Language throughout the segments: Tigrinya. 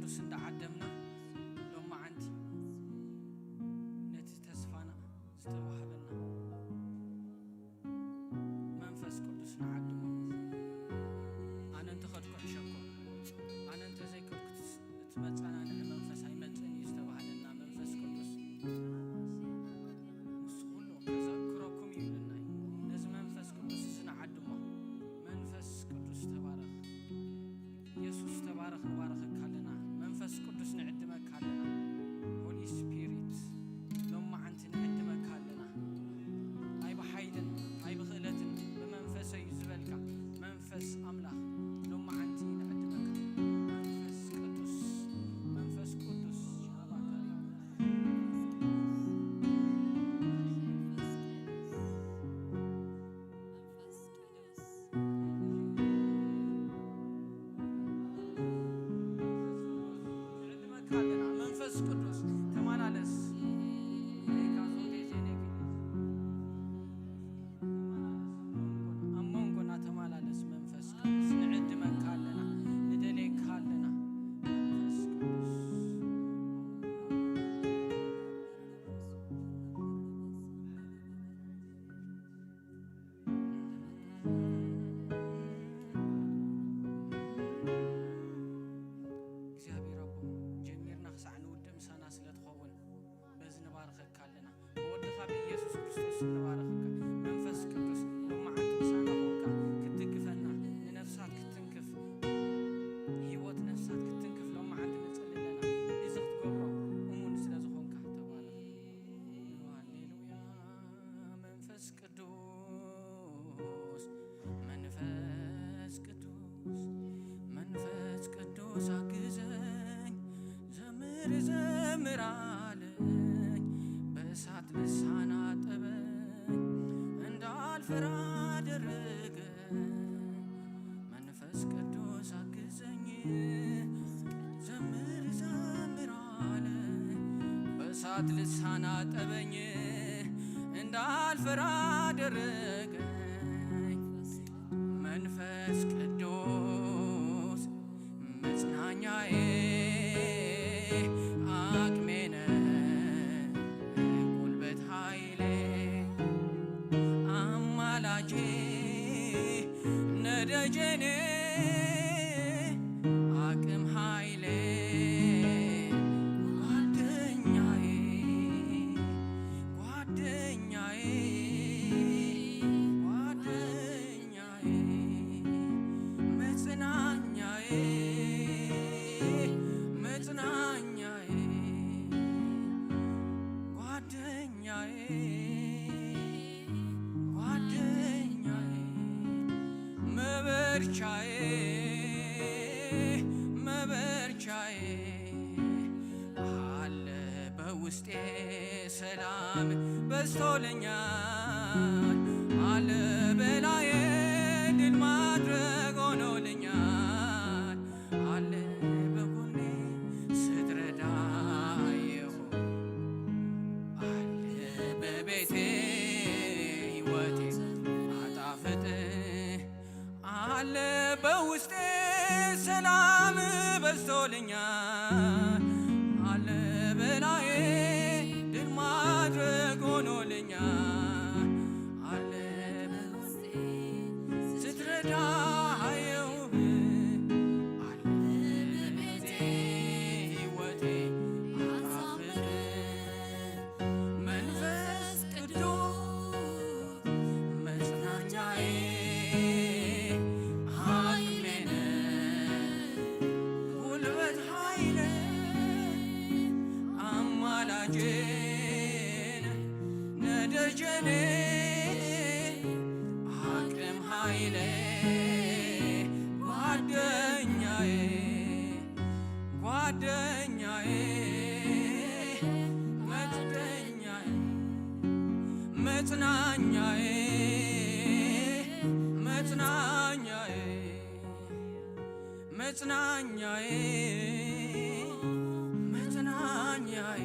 ቅዱስ እንዳዓደምና ሎማዓንቲ ነቲ ተስፋና ዝተዋህበና መንፈስ ቅዱስ ንዓድሞ። ኣነ እንተኸድኩ ሕሸኮ፣ ኣነ እንተዘይከድኩ እቲ መጸናንዒ መንፈስ ኣይመጽእን እዩ ዝተባህለና መንፈስ ቅዱስ ምስ ኩሉ ከዘክረኩም ይብልና እዩ። ነዚ መንፈስ ቅዱስ እዚ ንዓድሞ። መንፈስ ቅዱስ ተባረኽ። የሱስ ተባረኽ፣ ንባረኸካ ኣለና። መንፈስ ቅዱስ ንዕድመካ ኣለና። ሆሊ ስፒሪት ሎማዓንቲ ንዕድመካ ኣለና። ኣይ ብሓይልን ኣይ ብኽእለትን ብመንፈሰይ እዩ ዝበልካ መንፈስ ኣምላኽ ሎማዓንቲ ንዕድመካ። መንፈስ ቅዱስ፣ መንፈስ ቅዱስ ሻባካሪ ንዕድመካ ኣለና። መንፈስ ቅዱስ ተመላለስ። ኣብ መንጎና ተመላለስ። መንፈስ ቅዱስ ንዕድመካ ኣለና። ንደልየካ ኣለና። መንፈስ ቅዱስ እግዚኣብሔር ኣቦ፣ ጀሚርና ክሳዕ ንውድእ ምሳና ስለ ትኸውን በዚ ንባርኸካ ኣለና። ብወድኻ ብኢየሱስ ክርስቶስ ንባርኸካ። መንፈስ ቅዱስ ሎማዓንቲ ምሳና ኮንካ ክትድግፈና፣ ንነፍሳት ክትትንክፍ፣ ህይወት ነፍሳት ክትትንክፍ ሎማዓንቲ ንጽሊ ኣለና። እዚ ክትገብሮ እሙን ስለ ዝኾንካ ተባረኽ። ሃሌሉያ። መንፈስ ቅዱስ፣ መንፈስ ቅዱስ፣ መንፈስ ቅዱስ አግዘኝ፣ ዘምር ዘምር አለኝ፣ በእሳት ልሳን አጠበኝ፣ እንዳልፈራ አደረገኝ። መንፈስ ቅዱስ አግዘኝ፣ ዘምር ዘምር አለኝ፣ በእሳት ልሳን አጠበኝ፣ እንዳልፈራ አደረገኝ። መንፈስ ቅዱስ መጽናኛዬ፣ አቅሜ ነህ፣ ጉልበት ኃይሌ፣ አማላጄ፣ ነደጀኔ፣ አቅም ኃይሌ፣ ጓደኛዬ፣ ጓደኛዬ፣ ጓደኛዬ፣ መጽናኛዬ፣ መጽናኛዬ፣ ጓደኛዬ፣ ጓደኛዬ፣ መበርቻዬ፣ መበርቻዬ አለ በውስጤ ሰላም በዝቶልኛል፣ አለ በላዬ ድል ማድረግ ሆኖልኛል። አለ በጎኔ ስትረዳ የሆ አለ በቤቴ ሕይወቴ አጣፍጥ አለ በውስጤ ሰላም በዝቶልኛል አለ በላዬ ድል ማድረግ ሆኖልኛል አለ በውስጤ ስትረዳ አየሁህ አለ በቤቴ ሕይወቴ አጣፍጥ መንፈስ ቅዱስ መጽናኛዬ ኃይሌ ነህ ጉልበት ኃይሌ አማላጄ ነህ ደጀኔ አቅም ኃይሌ ጓደኛዬ ጓደኛዬ መጽደኛዬ መጽናኛዬ መጽናኛዬ መጽናኛዬ መጽናኛዬ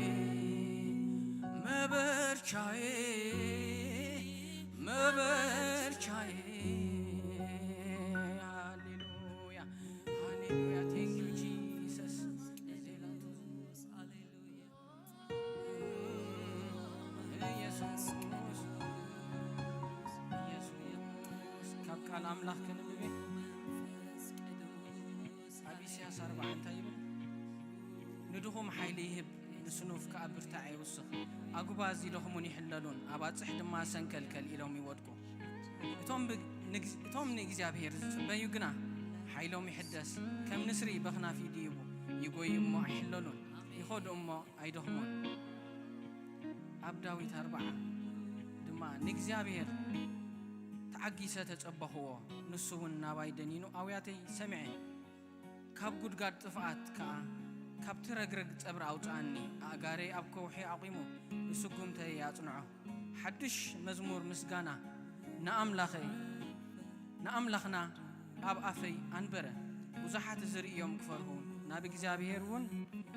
መበርቻዬ መበርቻዬ ሃሌሉያ ሃሌሉያ thank you Jesus ኣምላኽ ከንብብ እየ። ኣብ ኢሳያስ ኣርባዓ እንታይ ይብል? ንድኹም ሓይሊ ይህብ፣ ንስኑፍ ከኣ ብርታዐ ይውስኽ። ኣጉባዝ ይደኽሙን ይሕለሉን፣ ኣባጽሕ ድማ ሰንከልከል ኢሎም ይወድቁ። እቶም ብ-፣ ንግ-፣ እቶም ንእግዚኣብሔር ዝጽበዩ ግና ሓይሎም ይሕደስ፣ ከም ንስሪ በኽናፍ ይድይቡ፣ ይጎዩ እሞ ኣይሕለሉን፣ ይኸዱ እሞ ኣይደኽሙን። ኣብ ዳዊት ኣርባዓ ድማ ንእግዚኣብሔር ተዓጊሰ ተጸበኽዎ፣ ንሱ እውን ናባይ ደኒኑ ኣውያተይ ሰምዐ። ካብ ጉድጋድ ጥፍኣት ከኣ ካብቲ ረግረግ ጸብሪ ኣውጽኣኒ። ኣእጋረይ ኣብ ከውሒ ኣቑሙ፣ ንስጉምተይ ኣጽንዖ። ሓድሽ መዝሙር ምስጋና ንኣምላኸይ፣ ንኣምላኽና ኣብ ኣፈይ ኣንበረ። ብዙሓት እዚ ርእዮም ክፈርሁ፣ ናብ እግዚኣብሔር እውን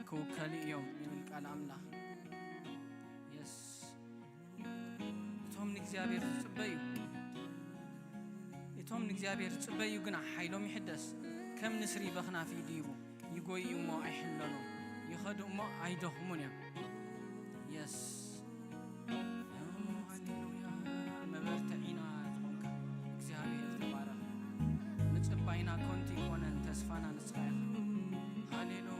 ክውከሉ እዮም ይብል ቃል ኣምላኽ። የስ። እቶም ንእግዚኣብሔር ዝጽበዩ፣ እቶም ንእግዚኣብሔር ዝጽበዩ ግና ሓይሎም ይሕደስ፣ ከም ንስሪ በኽናፍ ይድይቡ፣ ይጎዩ እሞ ኣይሕለሉን፣ ይኸዱ እሞ ኣይደኽሙን እዮም። የስ። ሃሌሉያ። መበርትዒና ዝኾንካ እግዚኣብሔር ተባረኽ። ምጽባይና ኮንቲ ይኮነን፣ ተስፋና ንስኻ ኢኻ። ሃሌሉያ።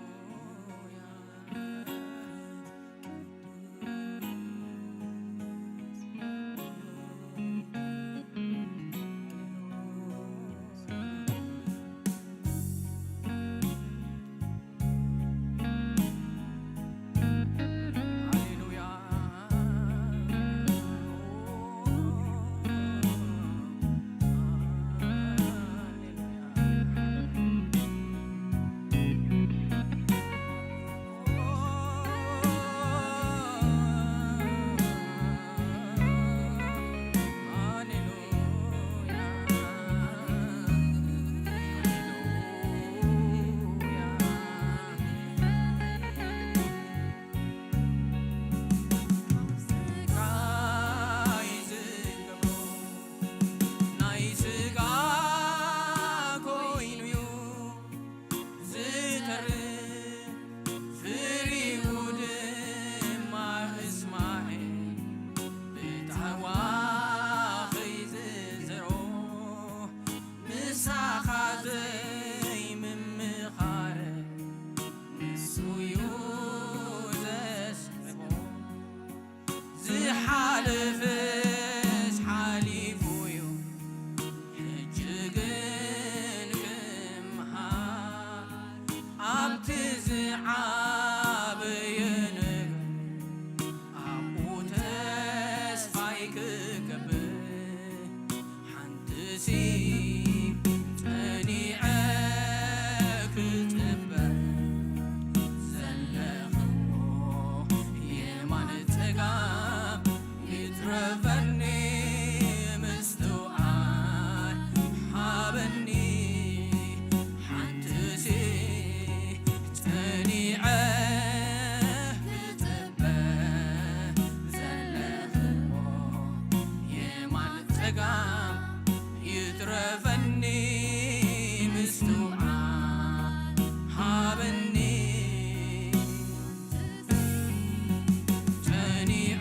ሃሌሉያ። ናይ ስጋ ኮይኑ'ዩ ዝተርፍ፣ ፍሪኡ ድማ እስማኤል ብጣዕዋ ኸይዝዘሮ፣ ምሳኻ ዘይምምኻረ ንሱ'ዩ ዘስዕቦ። ዝሓለፈስ ሓሊፉ'ዩ፣ ሕጂ ግን ክምሃር፣ ኣብቲ ዝዓበየ ነገር ኣብኡ ተስፋይ ክገብር። ሓንትሲ ጸኒዐ ክጽበ ዘለኽዎ የማን ጸጋም ይትረፈኒ፣ ምስትውዓል ሃበኒ። ሓንትሲ ጸኒዐ ክጽበ ዘለኽዎ የማን ጸጋም ይትረፈኒ፣ ምስትውዓል ሃበኒ። ጸኒዐ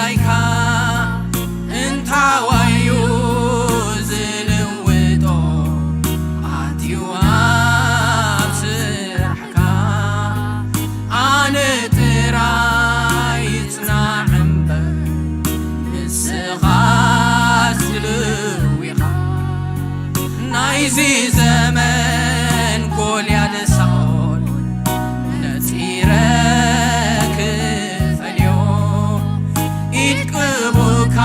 ኣይካ እንታዋዩ ዝልውጦ ኣትዩ ኣብ ስራሕካ ኣነ ጥራይ ይጽናዕ እምበር ንስኻስ ልዊኻ ናይዚ ዘመን ጎልያድ ሳኦል ነጺረ ክፈልዮ ኢድ ቅቡካ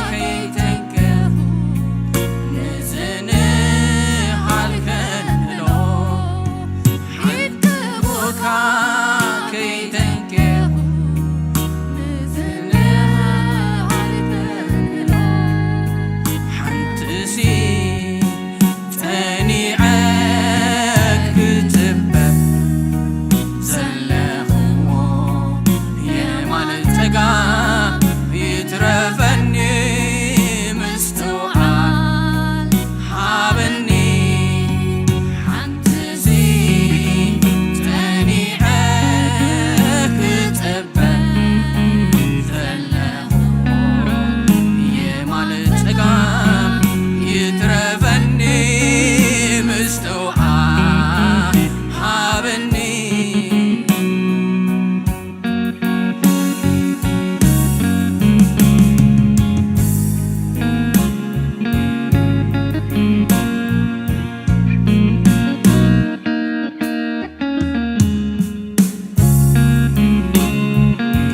ከይተንከፉ ንዝንሃል ከንህሎ ኢድ ቅቡካ ከይተንከፉ ንዝንሃል ከንህሎ ሓንትሲ ጸኒዐ ክጽበ ዘለኽዎ የማን ጸጋም ይትረፈኒ ምስትውዓል ሃበኒ ሓንትሲ ጸኒዐ ክጽበ ዘለኽዎ የማን ጸጋም ይትረፈኒ ምስትውዓል ሃበኒ።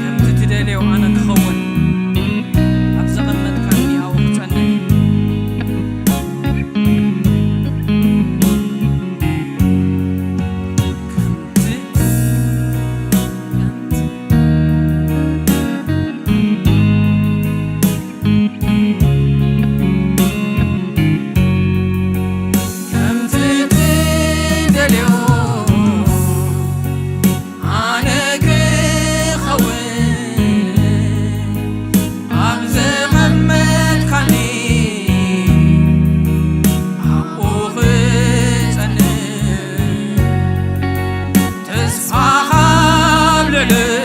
ከምቲ ትደልዮ ኣነ ክኸውን፣ ኣብ ዘቐመጥካኒ ኣብኡ ክጸንሕ። ከምቲ ከምቲ ትደልዮ ኣነ ክኸውን ኣብ ዘቐመጥካኒ ኣብኡ ክጸንሕ ተስፋ ካብ ልዕለይ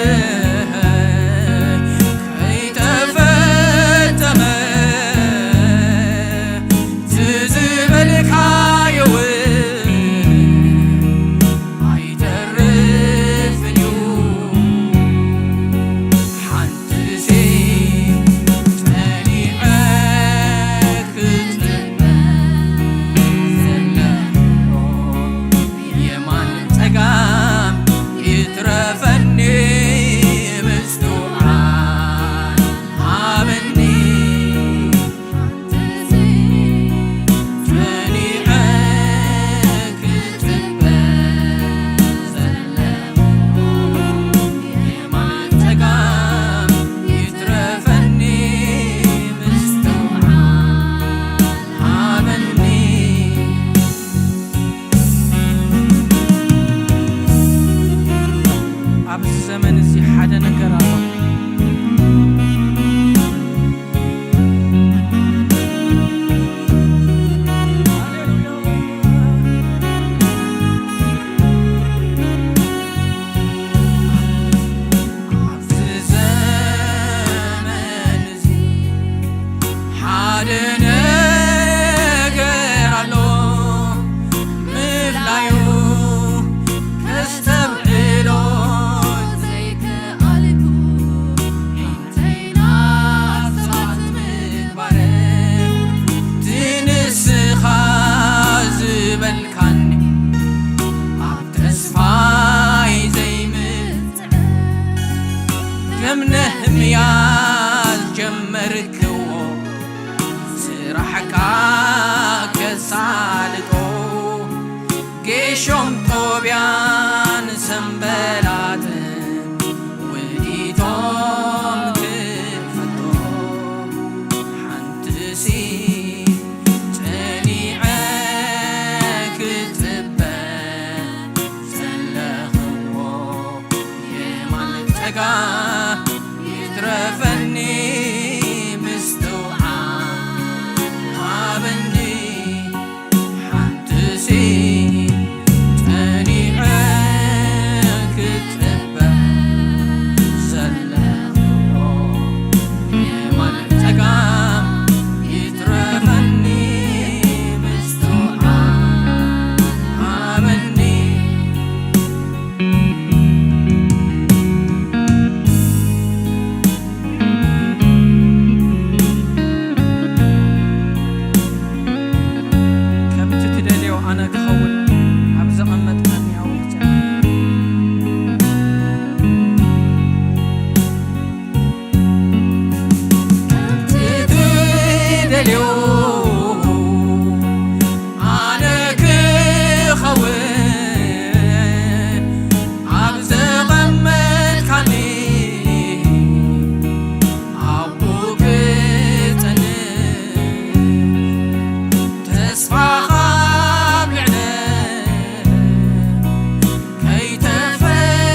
ከይተፈጸመ ትዝበልካዮ እውን ኣይተርፍን እዩ። ሓንትሲ ጸኒዐ ክጽበ ዘለኽዎ የማን ጸጋም ይትረፈኒ ምስትውዓል ሃበኒ። ጸኒዐ ክጽበ ዘለኹ የማን ጸጋም ይትረፈኒ ምስትውዓል ሃበኒ። ኣብዚ ዘመን እዚ ሓደ ነገር ኣሎ። ኣብዚ ዘመን እዚ ሓደ ነገር ኣሎ ምፍላዩ ከስተብዕሎ ዘይከኣልኩ እንተይና ሰባት ምግባረ ትንስኻ ዝበልካኒ ኣብ ተስፋይ ዘይምጽዕ ከም ነህምያ ዝጀመርክዎ ስራሕካ ከሳልጦ ጌሾም ጦብያን ሰንበላጥን ውዲቶም ክፈቶ ሓንትሲ ጸኒዐ ክጽበ ዘለኽዎ የማን ጸጋ ይትረፈኒ ምስትውዓል ሃበኒ ሓንትሲ ጸኒዐ ክጽበ ዘለኽዎ ኣነ ክኸውን ኣብ ዘቐመጥካኒ ኣብኡ ክጸንዕ ተስፋኻ ኣብ ልዕለ ከይተፈጸመ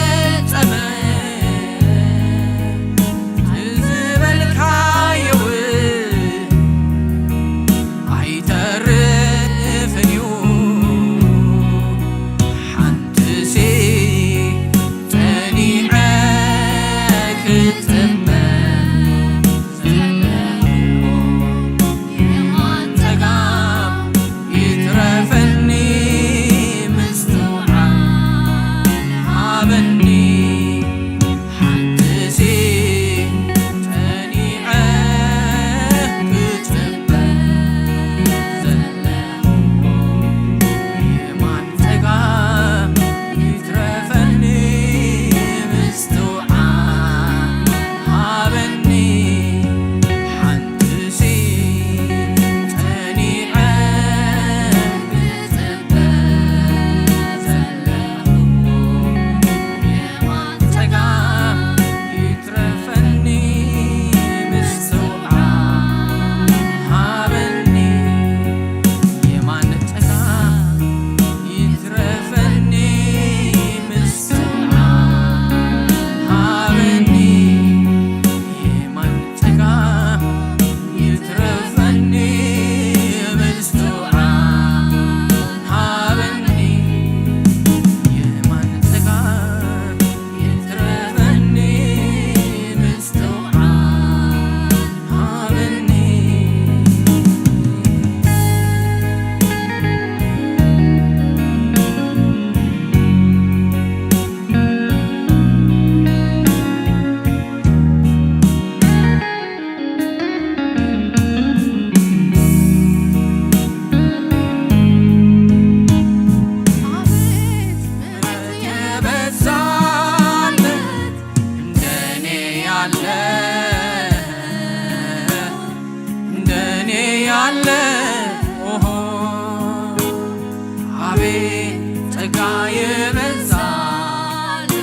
ዝበልካዮ እውን ኣይተርፍን እዩ። ሓንትሲ ጸኒዐ ክጽበ ዘለኹ የማን ጸጋም ይትረፈኒ ምስትውዓል ሃበኒ። ሓንትሲ ጸኒዐ ክጽበ ዘለኹ የማን ጸጋም ይትረፈኒ ምስትውዓል ሃበኒ። ሓንትሲ ጸኒዐ ክጽበ ዘለኹ የማን ጸጋም ይትረፈኒ ምስትውዓል ሃበኒ። የማን ጸጋም ይትረፈኒ ምስትውዓል ሃበኒ። የማን ጸጋም ይትረፈኒ ምስትውዓል ሃበኒ። የማን ጸጋም ይትረፈኒ ምስትውዓል ሃበኒ። አቤት ምሕረት የበዛለት እንደኔ ያለ፣ እንደኔ ያለ፣ ኦሆ፣ አቤት ጸጋ የበዛለት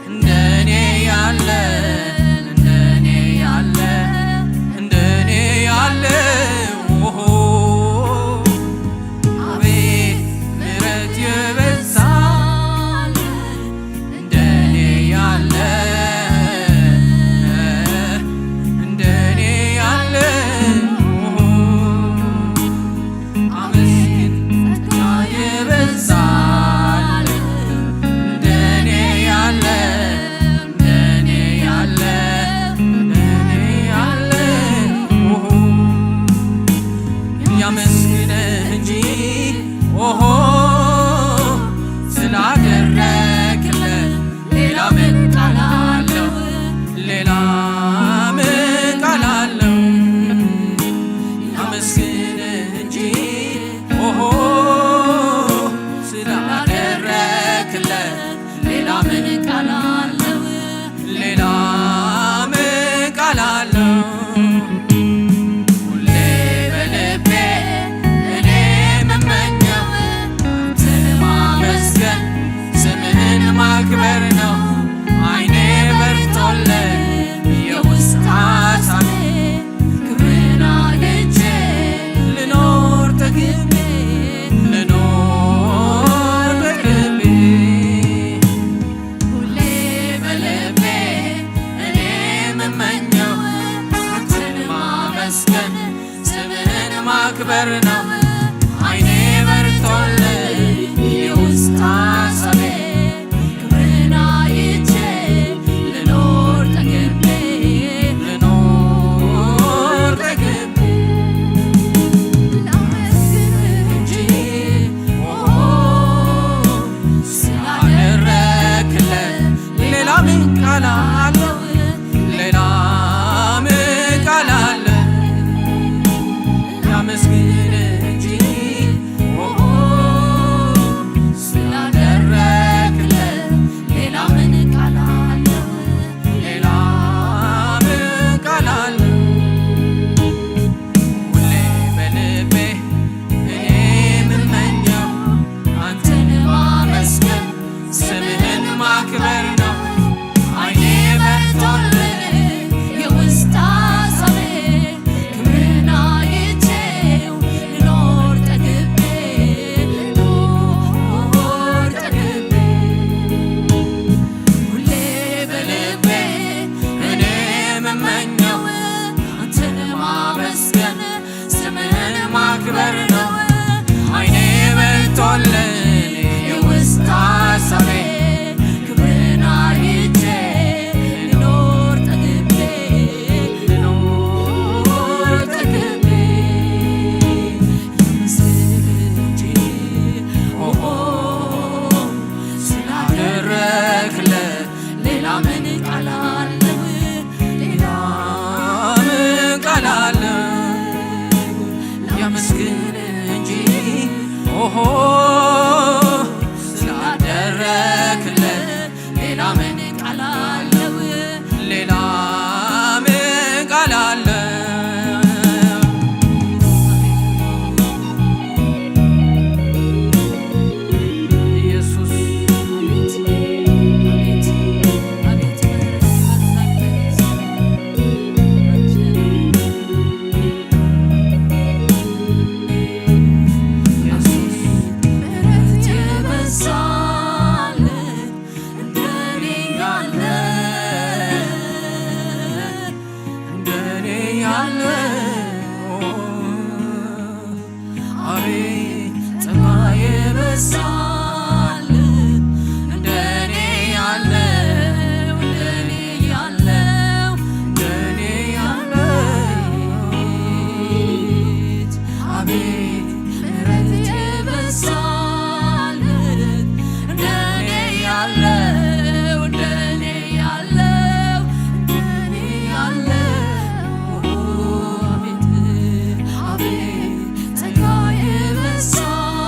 እንደኔ ያለ፣ እንደኔ ያለ፣ እንደኔ ያለ፣ ኦሆ፣ አቤት ምሕረት የበዛለት እንደኔ ያለ፣ እንደኔ ያለ፣ ኦሆ፣ አመስግን ጸጋ የበዛል። እንደኔ ያለ፣ እንደኔ ያለ፣ እንደኔ ያለ፣ ኦሆ፣ ያመስግንህ እንጂ፣ ኦሆ፣ ስላደረክለት ሌላ ምን ቃል አለው? ሌላ ምን ቃል አለው? ላመስግንህ እንጂ፣ ኦሆ፣ ስላደረክለት ሌላ ምን ቃል አለው? ሌላ ምን ቃል አለው? ሁሌ በልቤ እኔ የምመኘው አንተን ማመስገን ስምህን ማክበር ነው። አይኔ በርቶልህ የውስጥ ሐሳቤ ክብርህን አግኝቼ ልኖር ተግቤ፣ ልኖር ተግቤ። ሁሌ በልቤ እኔ የምመኘው አንተን ማመስገን ስምህን ማክበር ነው። አይኔ በርቶልኝ የውስጥ ሐሳቤ ክብርህን አይቼ ልኖር ተግቤ፣ ልኖር ተግቤ። ላመስግንህ እንጂ፣ ኦ፣ ስላደረክለት ሌላ ምን ቃል አለው? ሌላ ምን ቃል አለ? ላመስግንህ አቤት ጸጋ የበዛልን እንደኔ ያለው፣ እንደኔ ያለው፣ እንደኔ ያለው። አቤት ምሕረት የበዛልን እንደኔ ያለው፣ እንደኔ ያለው፣ እንደኔ ያለው። አቤት፣ አቤት ጸጋ የበዛልን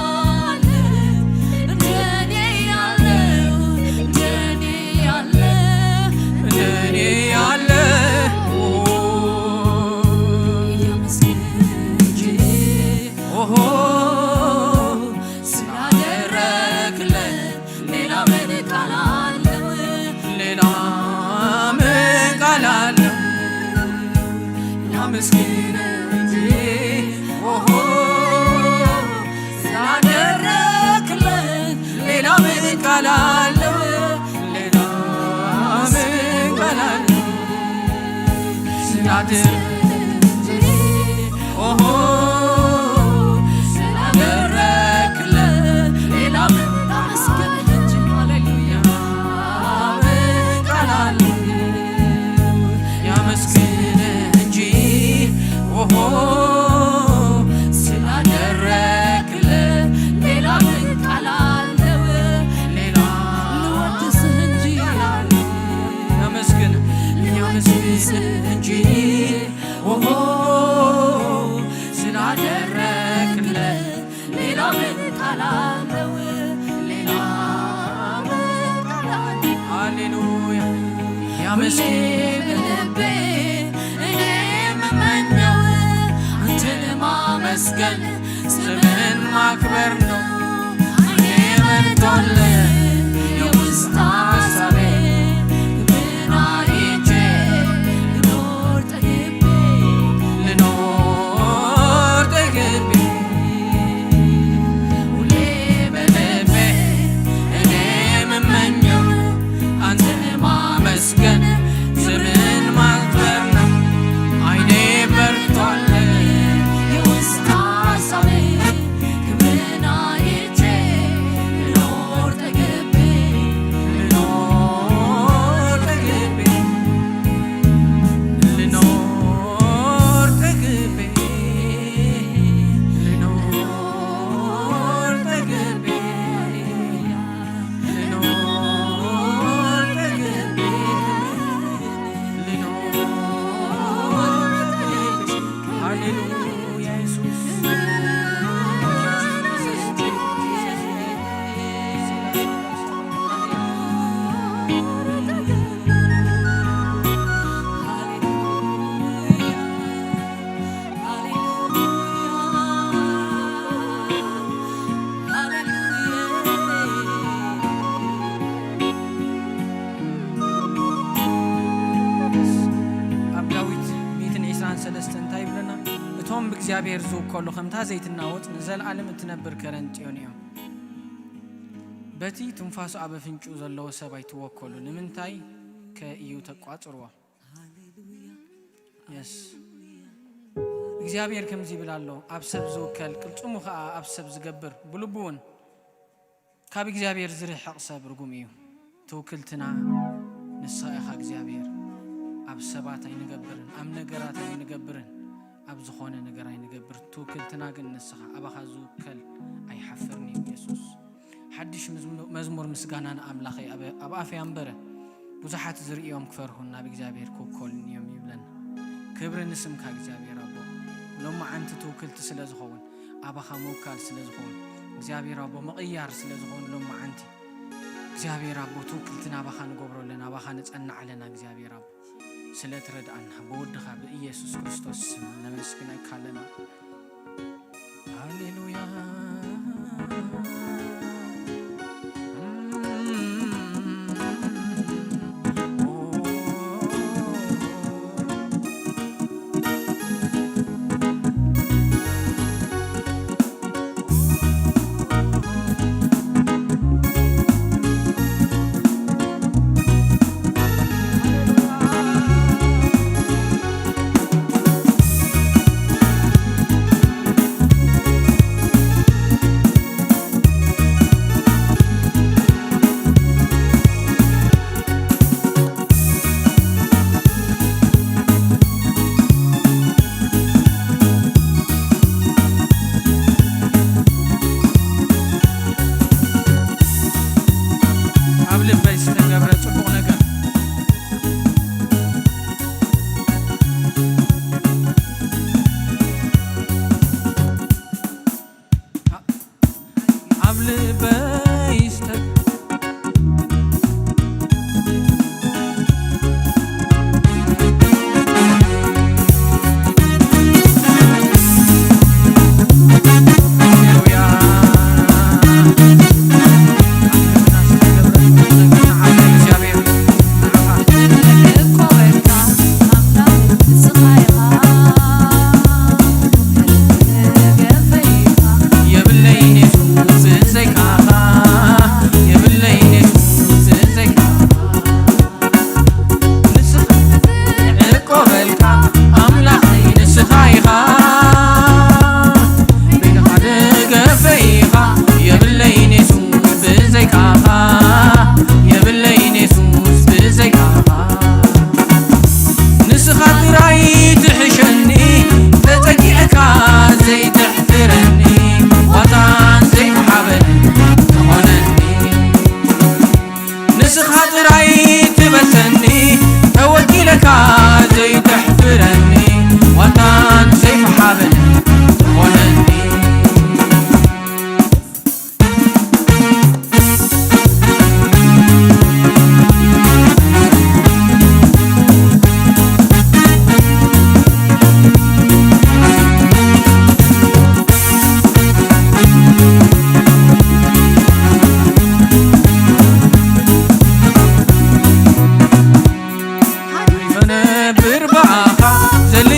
እንደኔ ያለው፣ እንደኔ ያለው፣ እንደኔ ያለው። ያመስግን እንጂ ኦሆ ስላደረክልን ሌላ ምን ቃል አለው? ሌላ ምን ቃል አለው? ያመስግን እንጂ ኦሆ ስላደረክልን ሌላ ምን ቃል አለው? ሌላ ምን ቃል አለው? ስላደረክልን ኦሆ ስላደረክልን ሌላ ምን ላመስግን እንጂ፣ ሃሌሉያ ምን ቃል አለኝ? ያመስግን እንጂ ኦሆ ስላደረክልን ሌላ ምን ቃል አለው? ሌላ ልወድስህ እንጂ ያመስግን ያመስግን እንጂ ኦሆ ስላደረክልን ሌላ ምን ቃል አለው? ሌላ ምን ቃል አለው? ሃሌሉያ ያመስግን ልቤ እኔ የምመኘው አንተን ማመስገን ስምህን ማክበር ነው። አይኔ መጥቶልህ የውስጥ ሐሳቤ ግብን አይቼ ልኖር ጠግቤ፣ ልኖር ጠግቤ። ሁሌ በልቤ እኔ የምመኘው አንተን ማመስገን ስምህን ማክበር ነው። አይኔ በርቷል የውስጥ ሐሳቤ ክብርን አይቼ ልኖር ጠግቤ፣ ልኖር ጠግቤ፣ ልኖር ጠግቤ፣ ልኖር ጠግቤ፣ ልኖር ጠግቤ፣ ልኖር ጠግቤ። ሃሌሉያ ኢየሱስ። ኣብ ዳዊት ሚእትን ዕስራን ሰለስተን እንታይ ይብለና? እቶም ብእግዚኣብሔር ዝውከሉ ከምታ ዘይትናወጽ ንዘለኣለም እትነብር ከረን ጽዮን እዮም። በቲ ትንፋሱ ኣብ ኣፍንጭኡ ዘለዎ ሰብ ኣይትወከሉ። ንምንታይ ከ እዩ ተቋጽርዎ? የስ። እግዚኣብሔር ከምዚ ይብል ኣሎ፣ ኣብ ሰብ ዝውከል ቅልጽሙ ኸኣ ኣብ ሰብ ዝገብር ብልቡ እውን ካብ እግዚኣብሔር ዝርሕቕ ሰብ ርጉም እዩ። ትውክልትና ንስኻ ኢኻ እግዚኣብሔር። ኣብ ሰባት ኣይንገብርን፣ ኣብ ነገራት ኣይንገብርን፣ ኣብ ዝኾነ ነገር ኣይንገብር። ትውክልትና ግን ንስኻ፣ ኣባኻ ዝውከል ኣይሓፍርን እዩ የሱስ። ሓድሽ መዝሙ-፣ መዝሙር ምስጋና ንኣምላኸይ ኣብ፣ ኣብ ኣፈይ ኣንበረ። ብዙሓት ዝርእዮም ክፈርሁን ናብ እግዚኣብሔር ክውከሉን እዮም ይብለና። ክብሪ ንስምካ እግዚኣብሔር ኣቦ። ሎማዓንቲ ትውክልቲ ስለ ዝኸውን፣ ኣባኻ ምውካል ስለ ዝኸውን፣ እግዚኣብሔር ኣቦ ምቕያር ስለ ዝኸውን፣ ሎማዓንቲ እግዚኣብሔር ኣቦ ትውክልቲ ናባኻ ንገብሮ ኣለና፣ ኣባኻ ንጸንዕ ኣለና እግዚኣብሔር ኣቦ። ስለ ትረድኣና ብወድኻ ብኢየሱስ ክርስቶስ ስም ነመስግነካ ኣለና። ሃሌሉያ።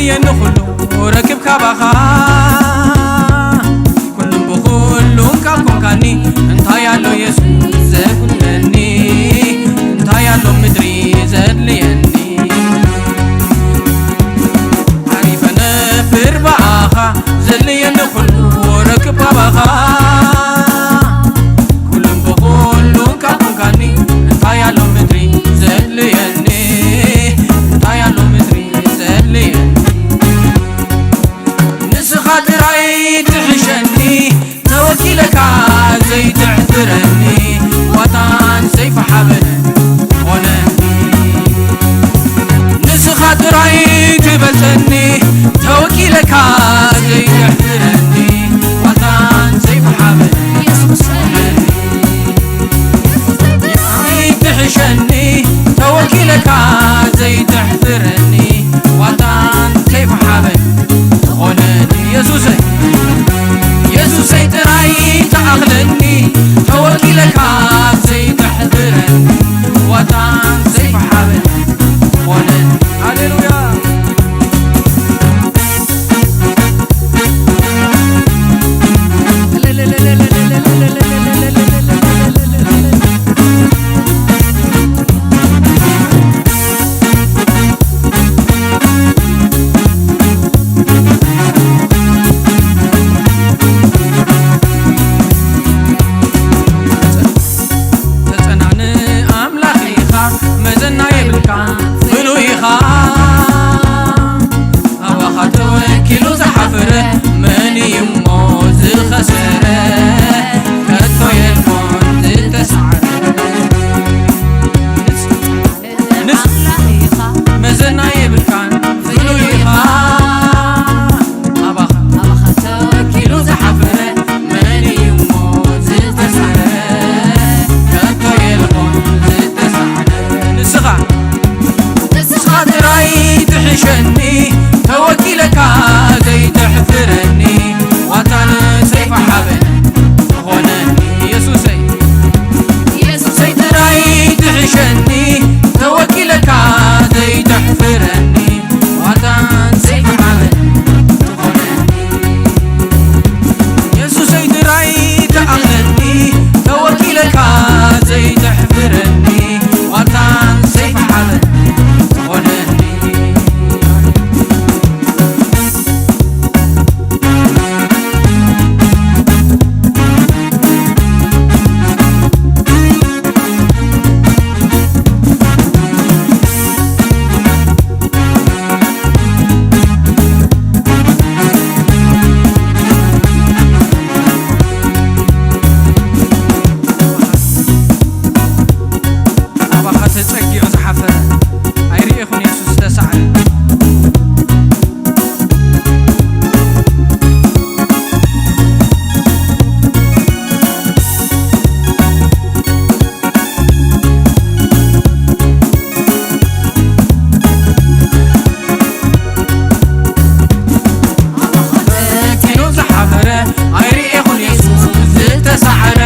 የኒ ኩሉ ረክብ ካባኻ፣ ኩሉም ብኹሉም ካብ ኮንካኒ፣ እንታይ ኣሎ የሱስ ዘጉድለኒ? እንታይ ኣሎ ምድሪ ዘድልየኒ? ዓሪፈ ነብር ብኣኻ፣ ዘድልየኒ ኩሉ ረክብ ካባኻ። ኩሉም ብኹሉም ካብ ኮንካኒ፣ እንታይ ኣሎ ምድሪ ዘድልየኒ? እንታይ ኣሎ ምድሪ ዘድልየኒ? ንስኻ ጥራይ ትሕሸኒ፣ ተወኪለካ ዘይትሕፍረኒ፣ ዋታን ሰይፊ ሓበን ኾነኒ። ንስኻ ጥራይ ትበልጸኒ፣ ተወኪለካ ዘይትሕፍረኒ፣ ዋታን ሰይፊ ሓበን የሱስ ኾነኒ። ኣይትሕሸኒ፣ ተወኪለካ ዘይትሕፍረኒ፣ ዋታን ሰይፊ ሓበን ትኾነኒ። የሱሰይ፣ የሱሰይ ጥራይ ተኣኽለኒ፣ ተወኪለካ ዘይትሕፍረኒ፣ ዋታን ሰይፊ ሓበን ትኾነኒ። ሃሌሉያ። ተጸናን ኣምላኽ ኢኻ፣ መዘና የብልካ፣ ፍሉይ ኢኻ። ኣባኻ ተወኪሉ ዝሓፈረ መን እዩ እሞ ዝኸሰረ? ከቶ የልቦን ዝተሳዕረ። ንስ-፣ ንስ-፣ መዘና የብልካን ፍሉይ ኢኻ። ኣባኻ፣ ኣባኻ ተወኪሉ ዝሓፈረ መን እዩ እሞ ዝተሳዕረ? ከቶ የልቦን ዝተሳዕረ። ንስኻ ንስኻ ጥራይ ትሕሸኒ፣ ተወኪለካ ዘይተሕፍረኒ፣ ዋታን ሰይፊ ሓበን ትኾነኒ። የሱሰይ፣ የሱሰይ ጥራይ ትሕሸኒ፣ ተወኪለካ ዘይተሕፍረኒ፣ ዋታን ሰይፊ ሓበን ትኾነኒ። የሱሰይ ጥራይ ተኣኽለኒ፣ ተወኪለካ ዘይተሕፍረኒ፣ ዋታን ሰይፊ ሓበን ትኾነኒ። ኣባኻ ተጸጊዑ ዝሓፈረ ኣይርኤኹን የሱስ ዝተሳዕረ። ተኪሉ ዝሓፈረ ኣይርኤኹን የሱስ ዝተሳዕረ።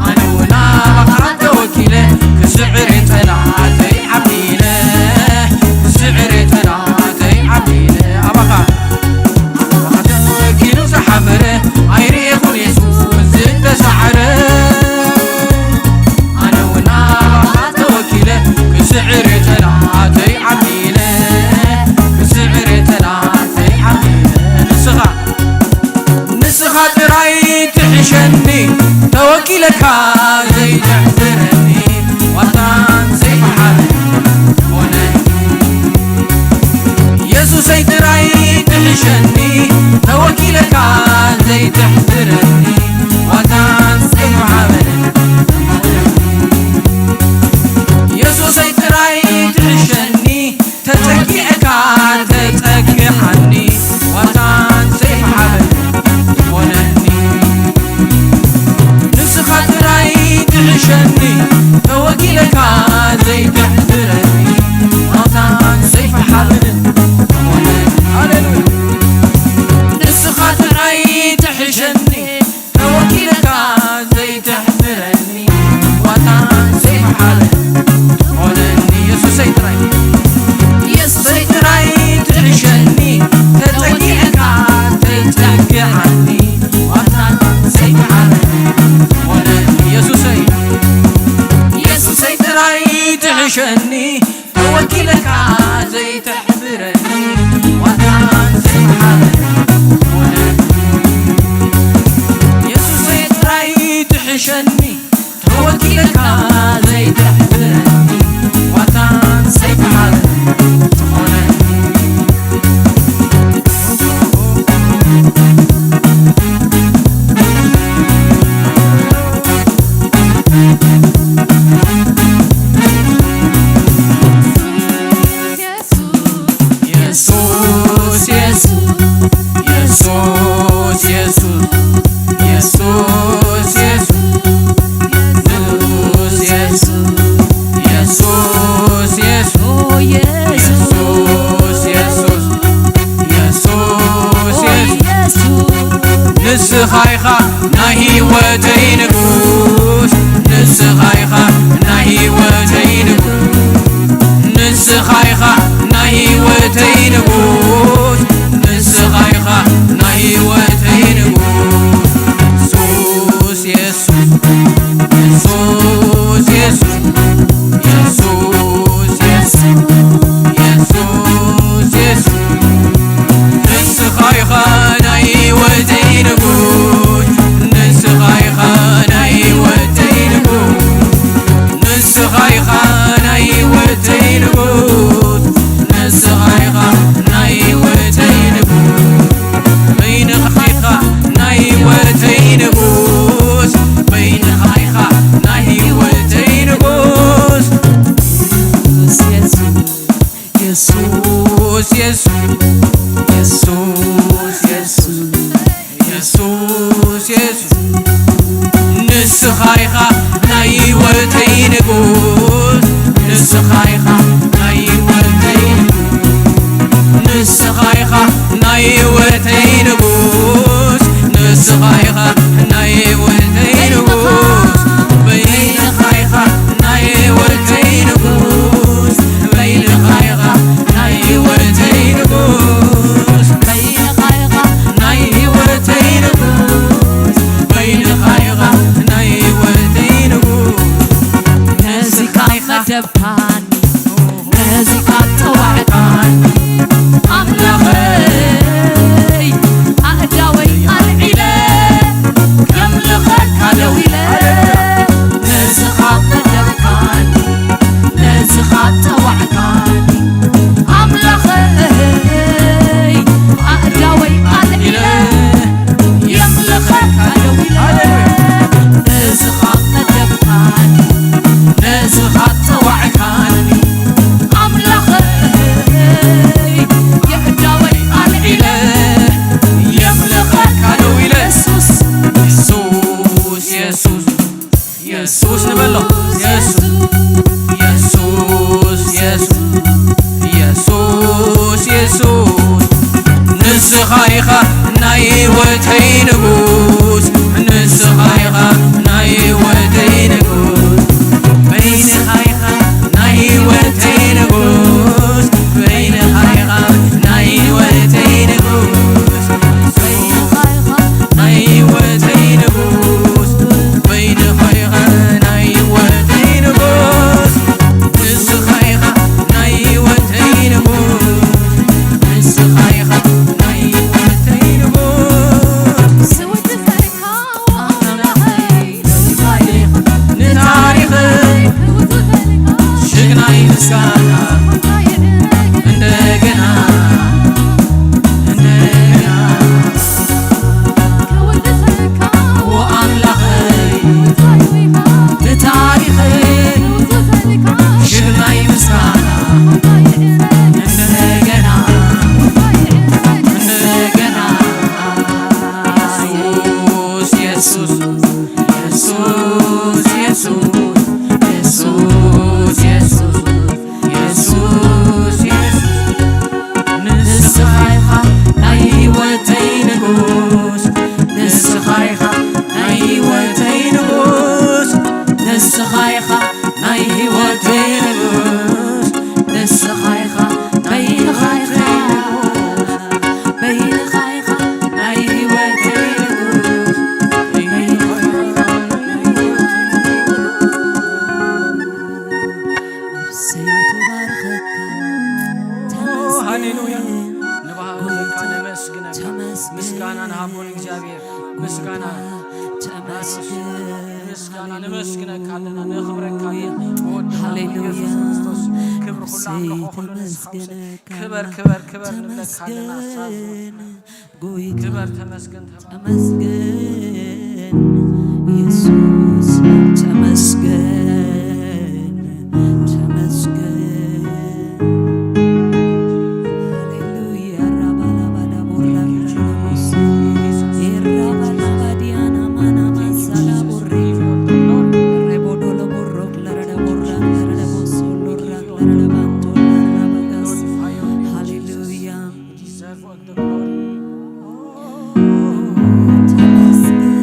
ኣነ እውን ኣባኻ ተወኪለ ክስዕር እየ ጸላእተይ ዓቢለ፣ ክስዕር እየ ጸላእተይ ዓቢለ። ኣባኻ፣ ኣባኻ ተወኪሉ ዝሓፈረ ኣይርኤኹን የሱስ ዝተሳዕረ። ኣነ እውን ኣባኻ ተወኪለ ክስዕር እየ ጸላእተይ ዓቢለ፣ ክስዕር እየ ጸላእተይ ዓቢለ። ንስኻ ንስኻ ጥራይ ትሕሸኒ፣ ተወኪለካ ዘይተሕፍረኒ፣ ዋታን ሰይፊ ሓበን ትኾነኒ። የሱሰይ ጥራይ ትሕሸኒ፣ ተወኪለካ ዘይተሕፍረኒ፣ ዋታን ሰይፊ ሓበን ትኾነኒ። የሱሰይ ጥራይ ትሕሸኒ፣ ተጸጊዕካ ተጸግዓኒ፣ ዋታን ሰይፊ ሓበን ትኾነኒ። ንስኻ ጥራይ ትሕሸኒ፣ ተወኪለካ ዘይተሕፍረኒ፣ ዋታን ሰይፊ ሓበን ትኾነኒ። ሃሌሉያ። ንስኻ ጥራይ ትሕሸኒ፣ ተወኪለካ ዘይተሕፍረኒ፣ ዋታን ሰይፊ ሓበን ትኾነኒ። የሱሰይ ጥራይ፣ ህይወተይ ንጉስ፣ ንስኻ ኢኻ ናይ ህይወተይ ንጉስ፣ ንስኻ ኢኻ ናይ ህይወተይ ንጉስ፣ ንስኻ ኢኻ ናይ ህይወተይ ንጉስ። የሱስ፣ የሱስ፣ የሱስ፣ የሱስ፣ የሱስ፣ የሱስ፣ የሱስ፣ የሱስ። ንስኻ ኢኻ ናይ ህይወተይ ንጉስ፣ ንስኻ ኢኻ ናይ ህይወተይ ንጉስ፣ ንስኻ ኢኻ ናይ ህይወተይ ንጉስ፣ ንስኻ ኢኻ ናይ ህይወተይ ንጉስ። በይንኻ ኢኻ ናይ ህይወተይ ንጉስ፣ በይንኻ ኢኻ ናይ ህይወተይ ንጉስ። የሱስ፣ የሱስ፣ የሱስ፣ የሱስ፣ የሱስ፣ የሱስ፣ ንስኻ ኢኻ ናይ ህይወተይ ንጉስ፣ ንስኻ ኢኻ ናይ ህይወተይ ንጉስ፣ ንስኻ ኢኻ ናይ ህይወተይ ንጉስ፣ ንስኻ ኢኻ ናይ ህይወተይ ንጉስ፣ በይንኻ ኢኻ ናይ ህይወተይ ንጉስ፣ በይንኻ ኢኻ ናይ ህይወተይ ንጉስ፣ በይንኻ ኢኻ ናይ ህይወተይ ንጉስ፣ በይንኻ ኢኻ ናይ ህይወተይ ንጉስ። ነዚካ ኢኻ ደብካኒ፣ ነዚካ ጠዋዕካኒ፣ ኣምላኸይ ኣእዳወይ ኣልዒለ ከምልኸካ ደው ኢለ። ነዚኻ መደብካኒ፣ ነዚኻ ጠዋዕካኒ፣ ኣምላኸይ ኣእዳወይ ኣልዒለ የምልኸካ ደው ኢለ። ነዚኻ መደብካኒ፣ ነዚኻ ጠዋዕካኒ፣ ኣምላኸይ የእዳወይ ኣልዒለ የምልኸካ ደው ኢለ። የሱስ፣ የሱስ፣ የሱስ፣ የሱስ ንበሎ። የሱስ፣ የሱስ፣ የሱስ፣ የሱስ፣ የሱስ፣ ንስኻ ኢኻ ናይ ህይወተይ ንጉስ፣ ንስኻ ኢኻ ናይ ህይወተይ ንጉስ፣ በይንኻ ኢኻ ናይ ህይወተይ ንጉስ፣ በይንኻ ኢኻ ናይ ህይወተይ ንጉስ፣ በይንኻ ኢኻ ናይ ህይወተይ ንጉስ፣ በይንኻ ኢኻ ናይ ህይወተይ ንጉስ፣ ንስኻ ኢኻ ናይ ህይወተይ ንጉስ፣ ንስኻ ኢኻ ናይ ህይወተይ ንጉስ። ንታሪኽይ ሽግናይ ምስጋና እንደገና፣ እንደገና። ኦ ኣምላኸይ፣ ንታሪኸይ ሽግናይ ምስጋና እንደገና፣ እንደገና። የሱስ፣ የሱስ፣ የሱስ፣ የሱስ፣ የሱስ፣ የሱስ፣ የሱስ፣ ንስኻ ኢኻ ናይ ህይወተይ ንጉስ፣ ንስኻ ኢኻ ናይ ህይወተይ ንጉስ፣ ንስኻ ኢኻ ናይ ህይወተይ ንጉስ፣ ንስኻ ኢኻ፣ በይንኻ ኢኻ፣ በይንኻ ኢኻ ናይ ህይወተይ ንጉስ፣ በይንኻ ኢኻ ናይ ህይወተይ ንጉስ። ነፍሰይ ትባርኸካ፣ ተመስገን። ሃሌሉያ። ንባህርካ፣ ነመስግነካ። ተመስገን። ምስጋና ንሃቦ ንእግዚኣብሔር። ምስጋና፣ ተመስገን። ምስጋና፣ ነመስግነካ ኣለና፣ ነኽብረካ ኣለና። ወድኻ ሃሌሉያ። ኢየሱስ ክርስቶስ፣ ክብሪ ኩሉ፣ ኣምልኾ ኩሉ ንስኻ ውሰድ። ተመስገን። ክበር፣ ክበር፣ ክበር ንብለካ ኣለና። ኣሳብ ክበር፣ ተመስገን ተባረክ። ተመስገን የሱስ፣ ተመስገን፣ ተመስገን። ሃሌሉያ። ራባላባዳ ቦራ ራቦስ፣ የራባላባዲያና ማና ማሳላ ቦሬ፣ ሬቦዶሎ ቦሮ ክለረደ ቦራ ክለረደ ቦሶ ሎራ ክለረደ ባንቶ ራባጋስ። ሃሌሉያ። You deserve all the glory. ተመስገን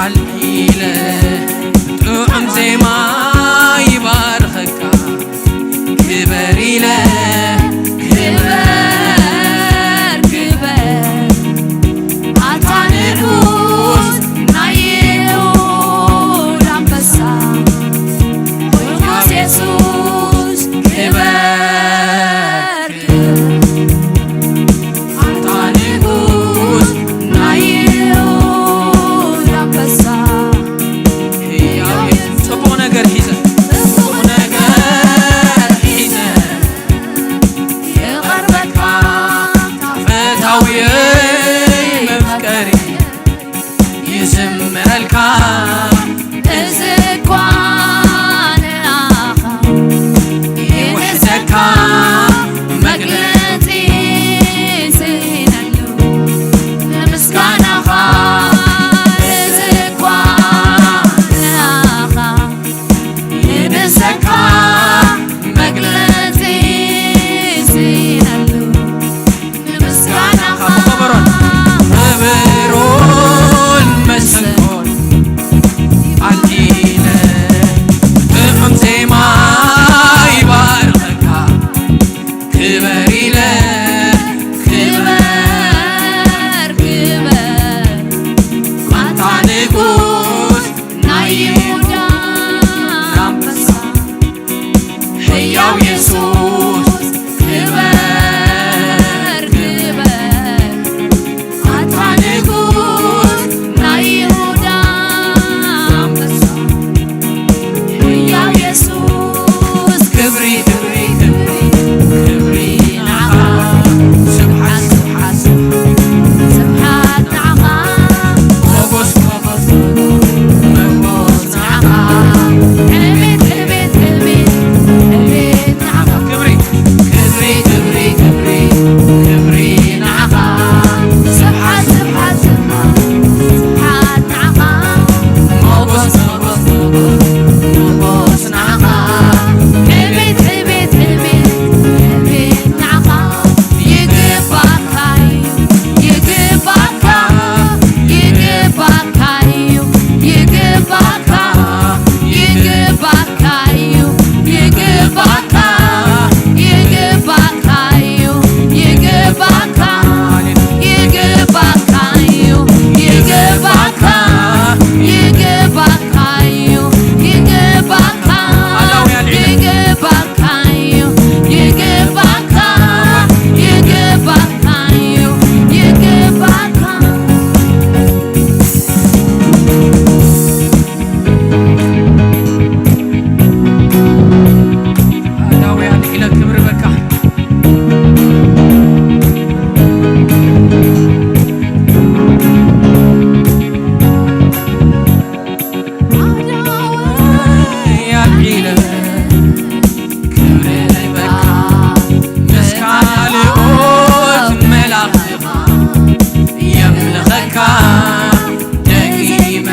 ኣልዒለ ጥዑም ዜማ ይባርኸካ፣ ክበር ኢለ፣ ክበር፣ ክበር፣ ኣታ ንጉስ ናይ ይሁዳ ኣንበሳ፣ ጎይታ የሱስ፣ ክበር፣ ክበር። ኣንታ ንጉስ ናይ ይሁዳ ኣንበሳ፣ ህያው የሱስ፣ ጽቡቕ ነገር ሒዘ፣ ጽቡቕ ነገር ሒዘ ይቐርበካ፣ ፈታውየይ መፍቀሪ ይዝምረልካ። እዚ እኳ ንኣኻ ይውሕዘካ፣ መግለጺ ስኢነሉ ንምስጋናኻ። እዚ እኳ ንኣኻ ይንሰካ፣ መግለጺ ስኢነሉ ንምስጋናኻ። ከበሮን፣ ከበሮን መሰንቆን ኣልዒለ ጥዑም ዜማ ይባርኸካ፣ ክበር ኢለ፣ ክበር፣ ክበር፣ ኣንታ ንጉስ ናይ ይሁዳ ኣንበሳ፣ ህያው የሱስ፣ ክበር፣ ክበር፣ ኣንታ ንጉስ ናይ ይሁዳ ኣንበሳ፣ ህያው የሱስ፣ ክብሪ፣ ክብሪ፣ ክብሪ፣ ክብሪ ንዓኻ፣ ስብሓት፣ ስብሓት፣ ስብሓት፣ ስብሓት ንዓኻ፣ ሞጎስ፣ ሞጎስ፣ ሞጎስ፣ ይግባካ፣ ይግባካ፣ ይግባካ፣ ይግባካ፣ ይግባካ፣ ይግባካ፣ ይግባካ፣ ይግባካ፣ ይግባካ፣ ይግባካ፣ ይግባካ፣ ይግባካ፣ ይግባካ፣ ይግባካ። ኣዳውያን ኢለ ክብሪ በካ። ኣዳውያን ኢለ ክብሪ በካ። ምስ ካልኦት መላእኽትኻ የምልኸካ። ደጊመ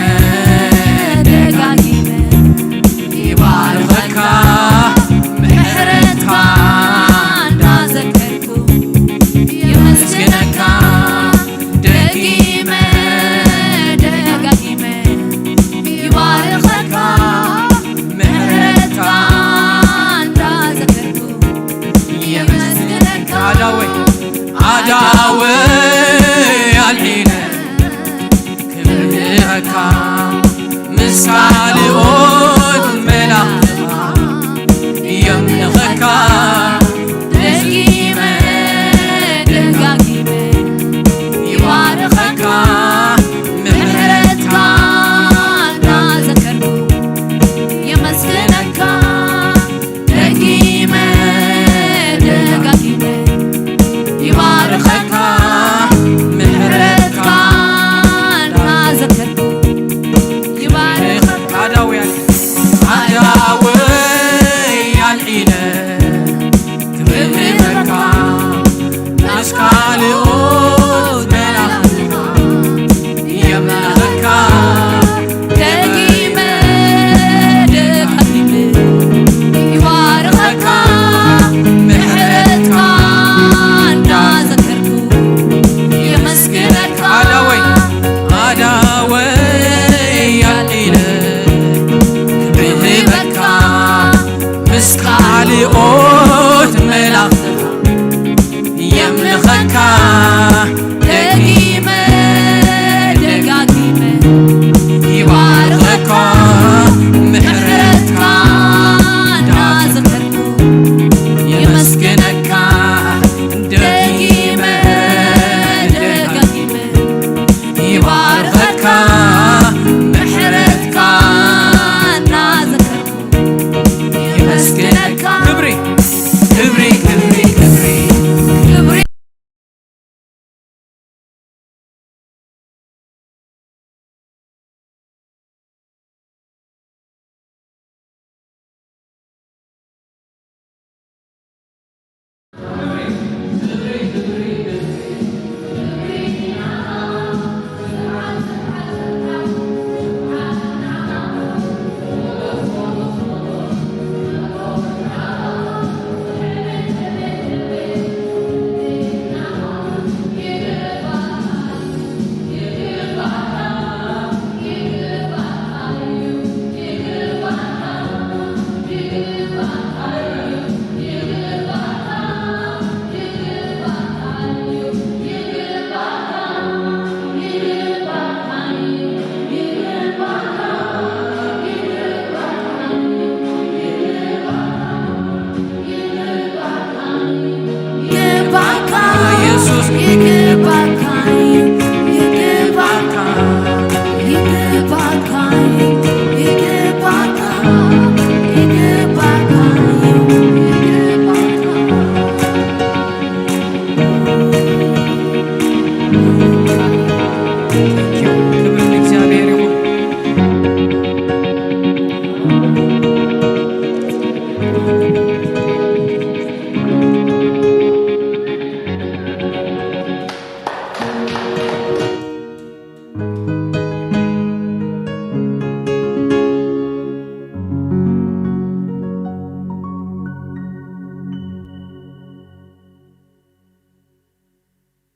ደጋጊመ ይባርኸካ፣ ምሕረትካ እንዳዘከርኩ የመስግነካ። ደጊመ ደጋጊመ ይባርኸካ፣ ምሕረትካ እንዳዘከርኩ የመስግነካ። ኣዳወይ፣ ኣዳወይ ኣልዒለ ክብረካ ምስ ካልኦት